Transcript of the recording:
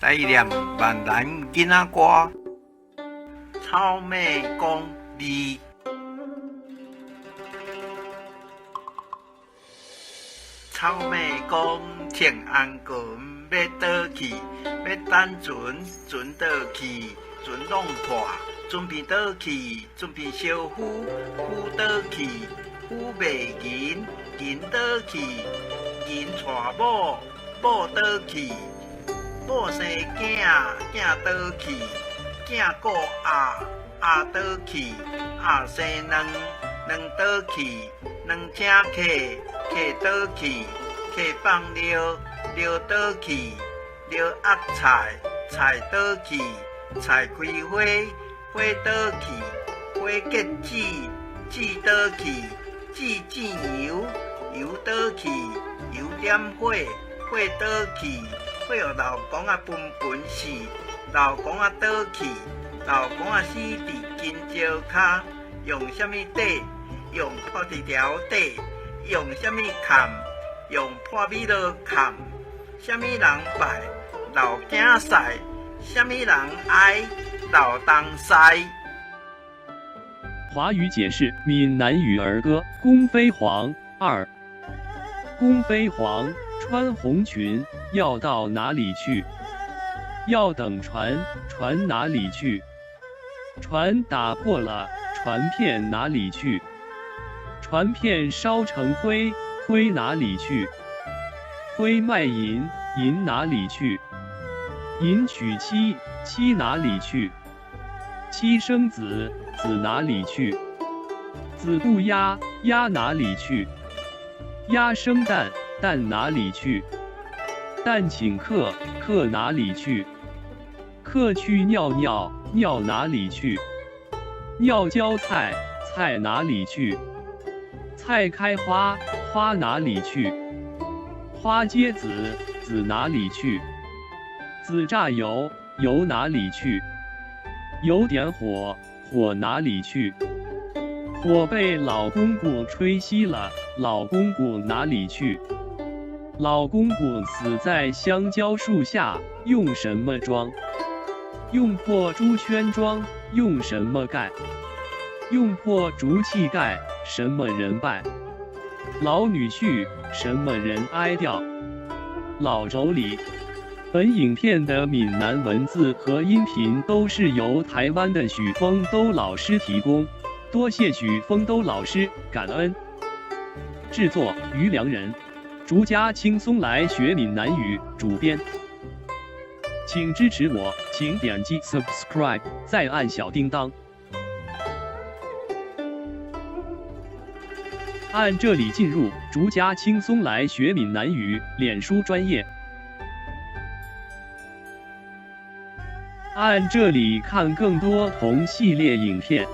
來念閩南囡仔歌，草蜢講字。草蜢講穿紅裙欲佗去，欲等船，船倒去，船弄破，船片倒去，船片燒烌，烌倒去，烌袂銀，銀倒去，銀娶某，某倒去，某生囝，囝倒去，囝顧鴨，鴨倒去，鴨生卵，卵倒去，卵請客，客倒去，客放尿，尿倒去，尿壓菜，菜倒去，菜開花，花倒去，花結籽，籽倒去，籽煎油，油倒去，油點火，火倒去，火予老公仔歕歕死，老公仔倒去，老公仔死佇金石跤，用啥物底？用破鐵條底，用啥物崁？用破米樂崁。啥物人拜？老囝婿。啥物人哀？老東西。華語解釋閩南語兒歌《宮飛黃》二。宮飛黃穿紅裙，要到哪裡去？要等船，船哪裡去？船打破了，船片哪裡去？船片燒成灰，灰哪裡去？灰賣銀，銀哪裡去？銀娶妻，妻哪裡去？妻生子，子哪裡去？子渡鴨，鴨哪裡去？鴨生蛋，蛋哪裡去？蛋請客，客哪裡去？客去尿尿，尿哪裡去？尿澆菜，菜哪裡去？菜開花，花哪裡去？花結籽，籽哪裡去？籽榨油，油哪裡去？油點火，火哪裡去？火被老公公吹熄了，老公公哪裡去？老公公死在香蕉樹下，用什麼裝？用破豬圈裝，用什麼蓋？用破竹器蓋，什麼人拜？老女婿，什麼人哀悼？老妯娌。本影片的閩南文字和音頻都是由台灣的許峰都老師提供，多謝許峰都老師，感恩。製作於良人，逐家輕鬆來學閩南語，主編。請支持我，請點擊 subscribe，再按小叮當。按這裡進入逐家輕鬆來學閩南語臉書專頁。按這裡看更多同系列影片。